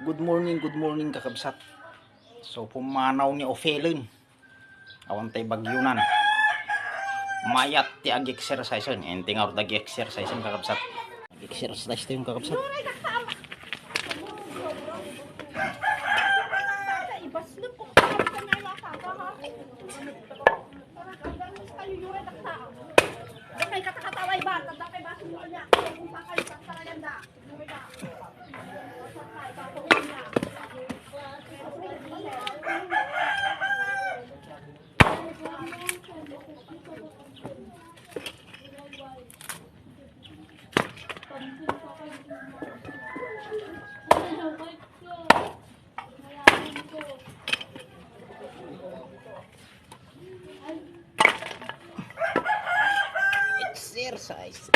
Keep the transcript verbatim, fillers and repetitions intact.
Good morning, good morning, kakabsat. So, pumanaw ni Ofelin. Awan tay bagyonan. Mayat ti ag-exercise-en. Enti nga ag-exercise-en, kakabsat. Ag-exercise tayo, kakabsat. Exercise.